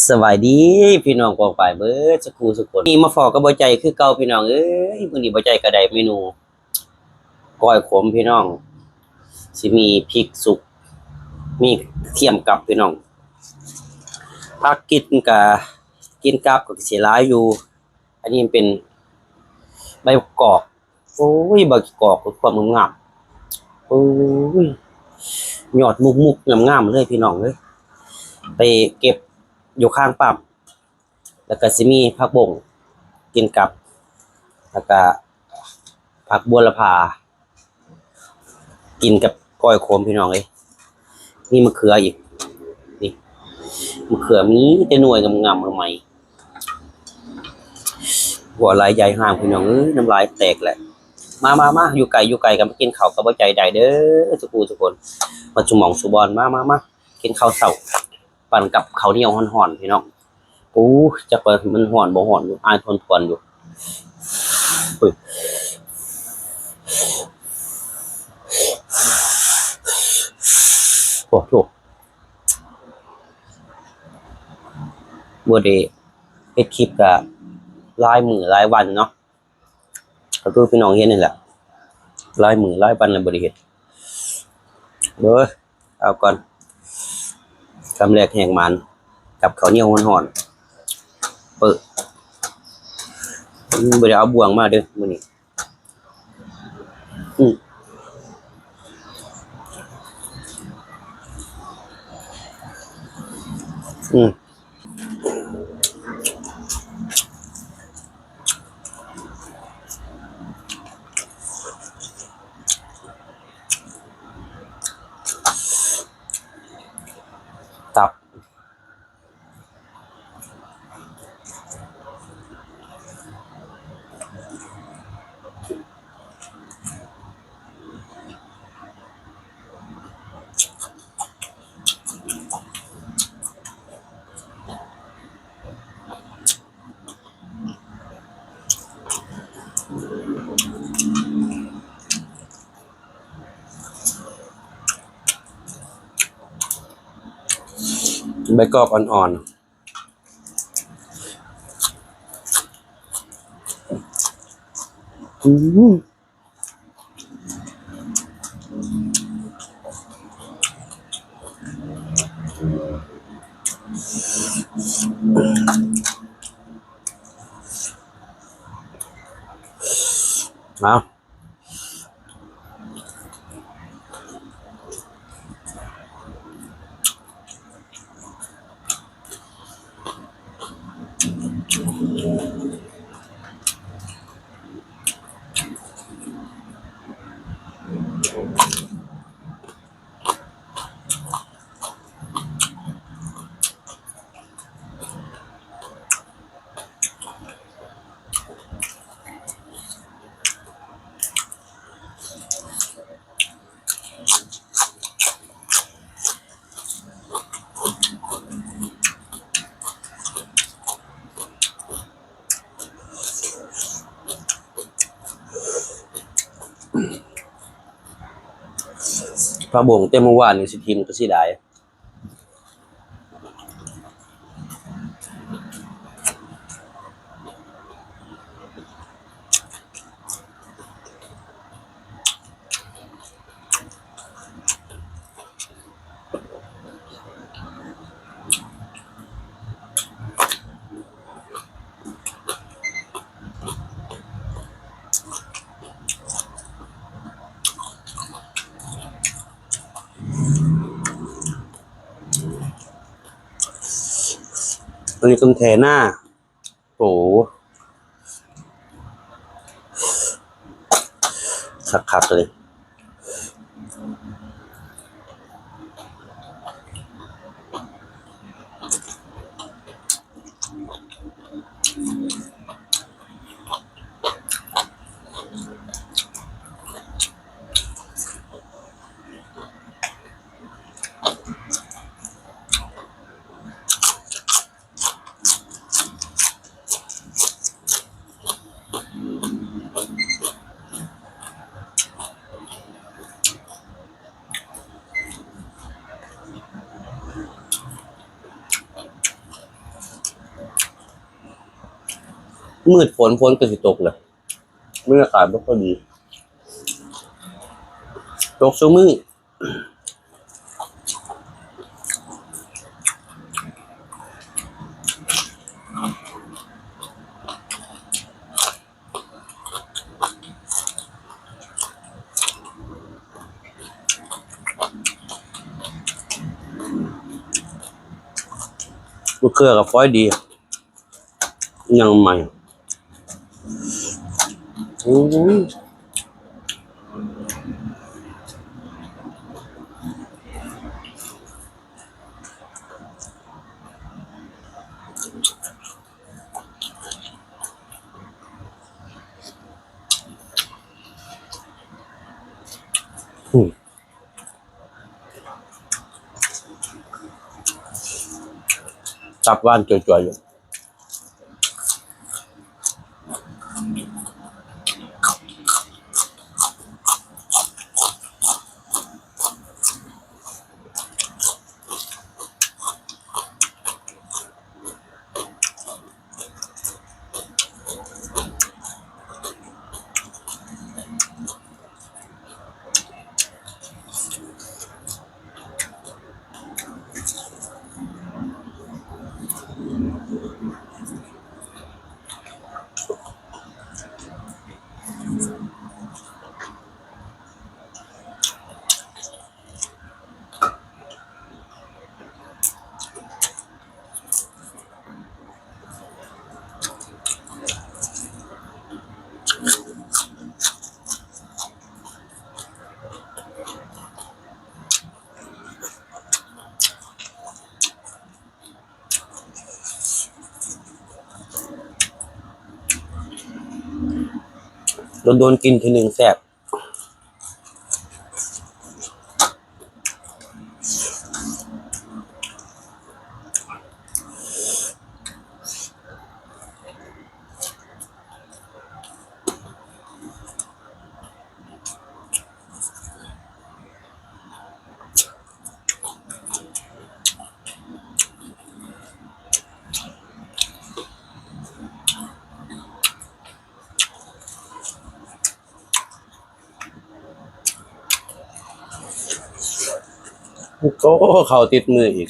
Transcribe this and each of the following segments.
ສະບາຍດີພີ່ນ້ອງປ້ອງປາຍເບິດສຸຂູສຸຄົນ ນີ້ມາພໍ້ກັບບໍ່ໃຈຄືເກົ່າພີ່ນ້ອງເອີຍ. ມື້ນີ້ບໍ່ໃຈກໍໄດ້ເມນູກ້ອຍຂົມພີ່ນ້ອງ ຊິມີພິກສຸກ ມີກະທຽມກັບພີ່ນ້ອງ. ຜັກກິນກະ ກິນກັບກໍຊິຫຼາຍຢູ່. ອັນນີ້ມັນເປັນໃບກອກ ໂອ້ຍ ໃບກອກຄວາມງາມໆ ໂອ້ຍ ຍອດມຸກໆງາມໆເລີຍພີ່ນ້ອງເອີຍ ໄປເກັບຢູ່ຂ້າງປ້ຳ. ແລ້ວກໍຊິມີຜັກບົ້ງກິນກັບ ແລ້ວກໍຜັກບົວລະພາ ກິນກັບກ້ອຍຂົມພີ່ນ້ອງເອີຍ. ມີມະເຂືອອີກ ນີ້ ມະເຂືອມີແຕ່ໜ່ວຍງາມໆ ໃໝ່ໆ ຫົວຫຼາຍໃຫຍ່ຫ້າງພີ່ນ້ອງເອີຍ ນ້ຳລາຍແຕກແຫຼະ. ມາໆໆ ຢູ່ໄກຢູ່ໄກກໍມາກິນເຂົ້າກັບບໍ່ໃຈໄດ້ເດີ ສຸຂູສຸຄົນ ໝົດຊຸໝ່ອງຊຸບ່ອນ. ມາໆໆ ກິນເຂົ້າເຊົ້າ ປັ່ນກັບເຂົ້າໜຽວຮ້ອນໆ ພີ່ນ້ອງ. ໂອ້ ຈັກວ່າມັນຮ້ອນບໍ່ຮ້ອນຢູ່ ອາຍທວນໆຢູ່. ໂອ້ຍ ໂອ້ໂຫ ບໍ່ໄດ້ເຮັດຄລິບກະຫຼາຍມື້ຫຼາຍວັນເນາະ. ກໍຄືພີ່ນ້ອງເຫັນນີ້ແຫຼະ ຫຼາຍມື້ຫຼາຍວັນແລ້ວບໍ່ໄດ້ເຮັດ. ເອີ ເອົາກ່ອນ ຄຳແລກແຮງໝານ ກັບເຂົ້າໜຽວຮ້ອນໆ. ເປີ ບໍ່ໄດ້ເອົາບ່ວງມາເດີມື້ນີ້. ອື ອື. ຕັບ ໃບກອກອ່ອນໆ. ອືມ ເອົາ. ຜັກບົ້ງແຕ່ມື້ວານນີ້ຊິຖິ້ມກໍເສຍດາຍ. ອັນນີ້ຕົ້ນແທນາ. ໂອ້ ຄັກໆ ເລີຍ. ອືມ ມືດຝົນ ຝົນກໍຊິຕົກແຫຼະ ບັນຍາກາດບໍ່ຄ່ອຍດີ ຕົກຊຸມື້. ມະເຂືອກໍຟອຍດີ ຍັງໃໝ່ ອືມ. ອືມ ຕັບຫວານຈ່ວຍໆຢູ່. ດົນໆກິນເທື່ອໜຶ່ງແຊບ. ໂອ້ ເຂົ້າຕິດມືອີກ.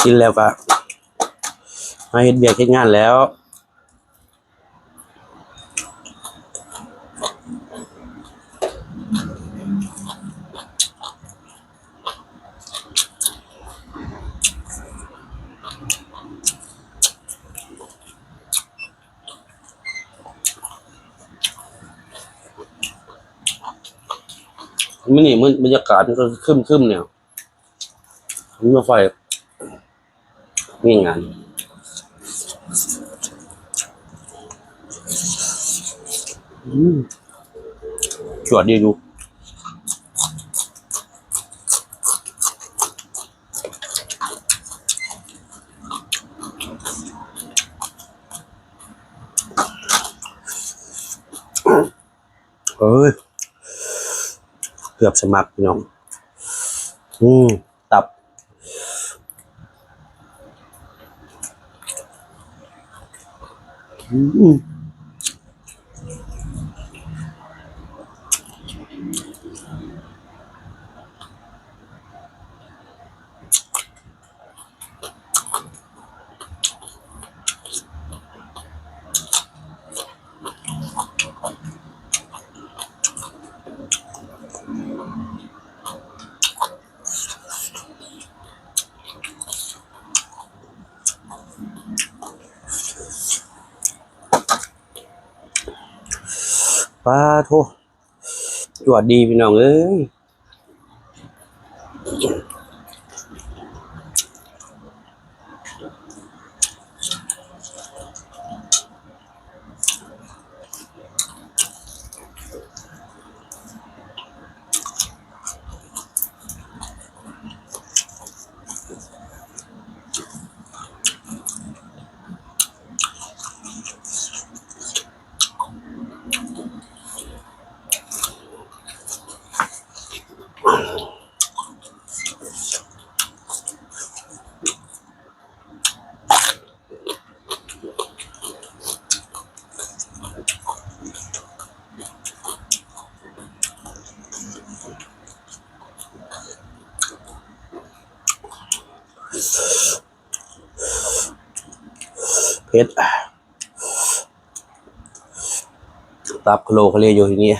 ກິນແລ້ວກະມາເຮັດວຽກເຮັດງານແລ້ວ. ມື້ນີ້ມັນ ບັນຍາກາດມັນກໍຄຶ້ມໆ ແນວ ມັນບໍ່ຄ່ອຍມີງານ ອືມ ຈວດດີຢູ່. ເອີຍ ເກືອບສະໝັກພີ່ນ້ອງ. ອືມ ຕັບ ອືມ. ປາໂທ້ ຈວດດີພີ່ນ້ອງເອີຍ. ເຜັດ ຕັບຄະໂຫຼຄະເລຢູ່ທີ່ນີ້.